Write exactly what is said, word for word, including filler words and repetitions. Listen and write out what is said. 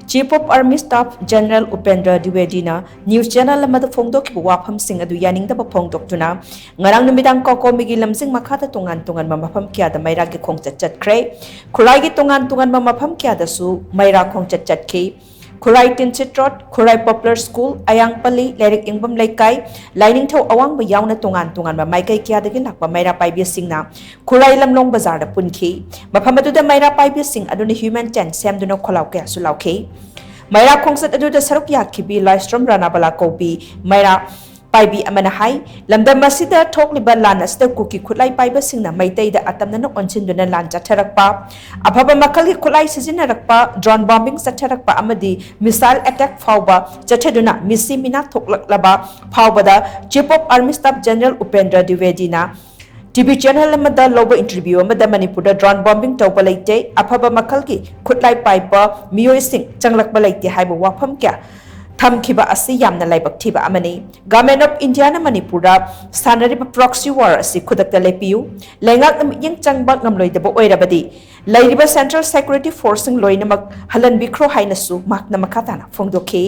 Chief of Army Staff General Upendra Dwivedina news channel ꯑꯃꯗ ꯐꯣꯡꯗꯣꯛꯈꯤꯕ ꯋꯥꯐꯝꯁꯤꯡ ꯑꯗꯨ ꯌꯥꯅꯤꯡꯗꯕ ꯐꯣꯡꯗꯣꯛꯇꯨꯅ ꯉꯔꯥꯡ ꯅꯨꯃꯤꯗꯥꯡ ꯀꯣꯀꯣꯃꯤꯒꯤ ꯂꯝꯖꯤꯡ ꯃꯈꯥꯗ ꯇꯣꯉꯥꯟ ꯇꯣꯉꯥꯟꯕ ꯃꯐꯝ ꯀꯌꯥꯗ ꯃꯩꯔꯥꯒꯤ ꯈꯣꯡꯆꯠ ꯆꯠꯈ꯭ꯔꯦ꯫ ꯈꯨꯔꯥꯏꯒꯤ ꯇꯣꯉꯥꯟ ꯇꯣꯉꯥꯟꯕ ꯃꯐꯝ ꯀꯌꯥꯗꯁꯨ ꯃꯩꯔꯥ ꯈꯣꯡꯆꯠ ꯆꯠꯈꯤ꯫ ꯈꯨꯔꯥꯏ ꯇꯤꯟꯁꯤꯠ ꯔꯣꯗ, ꯈꯨꯔꯥꯏ ꯄꯣꯄꯨꯂꯔ ꯁ꯭ꯀꯨꯜ, ꯑꯌꯥꯡꯄꯜꯂꯤ, ꯂꯥꯏꯔꯤꯛ ꯏꯪꯕꯝ ꯂꯩꯀꯥꯏ, ꯂꯥꯏꯅꯤꯡꯊꯧ ꯑꯋꯥꯡꯕ ꯌꯥꯎꯅ ꯇꯣꯉꯥꯟ ꯇꯣꯉꯥꯟꯕ ꯃꯥꯏꯀꯩ ꯀꯌꯥꯗꯒꯤ ꯂꯥꯛꯄ ꯃꯩꯔꯥ ꯄꯥꯏꯕꯤꯁꯤꯡꯅ ꯈꯨꯔꯥꯏ ꯂꯝꯂꯣꯡ ꯕꯖꯥꯔꯗ ꯄꯨꯟꯈꯤ꯫ ꯃꯐꯝ ꯑꯗꯨꯗ ꯃꯩꯔꯥ ꯄꯥꯏꯕꯤꯁꯤꯡ ꯑꯗꯨꯅ human chain ꯁꯦꯝꯗꯨꯅ ꯈꯣꯜꯂꯥꯎ ꯀꯌꯥꯁꯨ ꯂꯥꯎꯈꯤ꯫ ꯃꯩꯔꯥ ꯈꯣꯡꯆꯠ ꯑꯗꯨꯗ ꯁꯔꯨꯛ ꯌꯥꯈꯤꯕꯤ ꯂꯥꯏꯁ꯭ꯔꯝ ꯔꯥꯅꯥꯕꯂꯥ ꯀꯧꯕꯤ ꯃꯩꯔꯥ ꯄꯥꯏꯕꯤ ꯑꯃꯅ ꯍꯥꯏ, ꯂꯝꯗꯝ ꯑꯁꯤꯗ ꯊꯣꯛꯂꯤꯕ ꯂꯥꯟ ꯑꯁꯤꯗ ꯀꯨꯀꯤ ꯈꯨꯠꯂꯥꯏ ꯄꯥꯏꯕꯁꯤꯡꯅ ꯃꯩꯇꯩꯗ ꯑꯇꯝꯅꯅ ꯑꯣꯟꯁꯤꯟꯗꯨꯅ ꯂꯥꯟ ꯆꯠꯊꯔꯛꯄ, ꯑꯐꯕ ꯃꯈꯜꯒꯤ ꯈꯨꯠꯂꯥꯏ ꯁꯤꯖꯤꯟꯅꯔꯛꯄ, drone bombing ꯆꯠꯊꯔꯛꯄ ꯑꯃꯗꯤ missile attack ꯐꯥꯎꯕ ꯆꯠꯊꯗꯨꯅ ꯃꯤꯁꯤ ꯃꯤꯅꯥ ꯊꯣꯛꯂꯛꯂꯕ ꯐꯥꯎꯕꯗ Chief of Army Staff General Upendra ꯗ꯭ꯋꯤꯕꯦꯗꯤꯅ ꯇꯤꯚꯤ ꯆꯦꯅꯦꯜ ꯑꯃꯗ ꯂꯧꯕ interview ꯑꯃꯗ ꯃꯅꯤꯄꯨꯔꯗ drone bombing ꯇꯧꯕ ꯂꯩꯇꯦ, ꯑꯐꯕ ꯃꯈꯜꯒꯤ ꯈꯨꯠꯂꯥꯏ ꯄꯥꯏꯕ ꯃꯤꯑꯣꯏꯁꯤꯡ ꯆꯪꯂꯛꯄ ꯂꯩꯇꯦ ꯍꯥꯏꯕ ꯋꯥꯐꯝ ꯀꯌꯥ ꯊꯝꯈꯤꯕ ꯑꯁꯤ ꯌꯥꯝꯅ ꯂꯥꯏꯕꯛ ꯊꯤꯕ ꯑꯃꯅꯤ꯫ Government of India ꯅ ꯃꯅꯤꯄꯨꯔꯗ ꯁꯥꯟꯅꯔꯤꯕ proxy war ꯑꯁꯤ ꯈꯨꯗꯛꯇ ꯂꯦꯞꯄꯤꯌꯨ꯫ ꯂꯩꯉꯥꯛꯅ ꯃꯤꯠꯌꯦꯡ ꯆꯪꯕ ꯉꯝꯂꯣꯏꯗꯕ ꯑꯣꯏꯔꯕꯗꯤ ꯂꯩꯔꯤꯕ central security force ꯁꯤꯡ ꯂꯣꯏꯅꯃꯛ ꯍꯜꯍꯟꯕꯤꯈ꯭ꯔꯣ ꯍꯥꯏꯅꯁꯨ ꯃꯍꯥꯛꯅ ꯃꯈꯥ ꯇꯥꯅ ꯐꯣꯡꯗꯣꯛꯈꯤ꯫